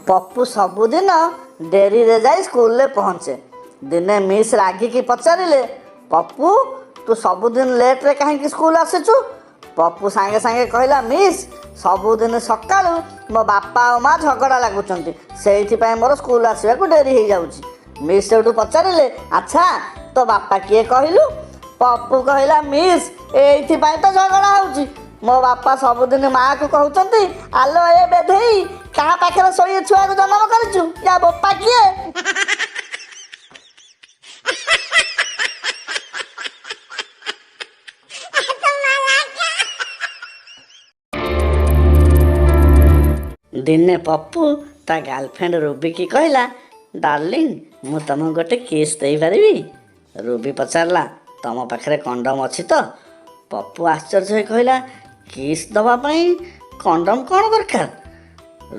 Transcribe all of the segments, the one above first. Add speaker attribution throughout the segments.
Speaker 1: ପପୁ ସବୁଦିନ ଡେରିରେ ଯାଇ ସ୍କୁଲରେ ପହଞ୍ଚେ। ଦିନେ ମିସ୍ ରାଗିକି ପଚାରିଲେ, "ପପୁ, ତୁ ସବୁଦିନ ଲେଟ୍ରେ କାହିଁକି ସ୍କୁଲ ଆସୁଛୁ?" ପପୁ ସାଙ୍ଗେ ସାଙ୍ଗେ କହିଲା, "ମିସ୍, ସବୁଦିନ ସକାଳୁ ମୋ ବାପା ଆଉ ମା ଝଗଡ଼ା ଲାଗୁଛନ୍ତି, ସେଇଥିପାଇଁ ମୋର ସ୍କୁଲ ଆସିବାକୁ ଡେରି ହେଇଯାଉଛି।" ମିସ୍ ସେଇଠୁ ପଚାରିଲେ, "ଆଚ୍ଛା, ତୋ ବାପା କିଏ କହିଲୁ?" ପପୁ କହିଲା, "ମିସ୍, ଏଇଥିପାଇଁ ତ ଝଗଡ଼ା ହେଉଛି। ମୋ ବାପା ସବୁଦିନ ମାଆକୁ କହୁଛନ୍ତି, 'ଆଲୋ ଏ ବେଧେଇ, କାହା ପାଖରେ ଶୋଇ ଏ ଛୁଆକୁ ଜନ୍ମ କରିଛୁ? ୟା ବୋପା କିଏ?'" ଦିନେ ପପୁ ତା ଗାର୍ଲଫ୍ରେଣ୍ଡ ରୁବିକି କହିଲା, "ଡାର୍ଲିଂ, ମୁଁ ତମକୁ ଗୋଟେ କିସ୍ ଦେଇପାରିବି?" ରୁବି ପଚାରିଲା, "ତମ ପାଖରେ କଣ୍ଡମ ଅଛି ତ?" ପପୁ ଆଶ୍ଚର୍ଯ୍ୟ ହୋଇ କହିଲା, "କିସ୍ ଦେବା ପାଇଁ କଣ୍ଡମ କ'ଣ ଦରକାର?"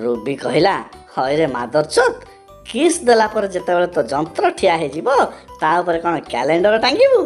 Speaker 1: ରୁବି କହିଲା, "ହଇରେ ମାଦରଚୋଦ, କିସ୍ ଦେଲା ପରେ ଯେତେବେଳେ ତୋ ଯନ୍ତ୍ର ଠିଆ ହେଇଯିବ, ତା ଉପରେ କ'ଣ କ୍ୟାଲେଣ୍ଡର ଟାଙ୍ଗିବୁ?"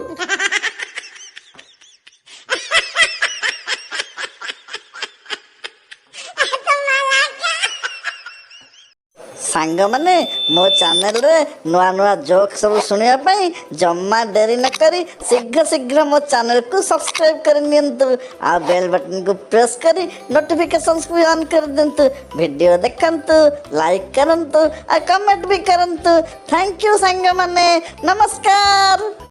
Speaker 1: ସାଙ୍ଗମାନେ, ମୋ ଚ୍ୟାନେଲରେ ନୂଆ ନୂଆ ଜୋକ୍ ସବୁ ଶୁଣିବା ପାଇଁ ଜମା ଡେରି ନ କରି ଶୀଘ୍ର ଶୀଘ୍ର ମୋ ଚ୍ୟାନେଲକୁ ସବସ୍କ୍ରାଇବ୍ କରି ନିଅନ୍ତୁ ଆଉ ବେଲ୍ ବଟନକୁ ପ୍ରେସ୍ କରି ନୋଟିଫିକେସନ୍ସକୁ ବି ଅନ୍ କରିଦିଅନ୍ତୁ। ଭିଡ଼ିଓ ଦେଖନ୍ତୁ, ଲାଇକ୍ କରନ୍ତୁ ଆଉ କମେଣ୍ଟ ବି କରନ୍ତୁ। Thank you ସାଙ୍ଗମାନେ, ନମସ୍କାର।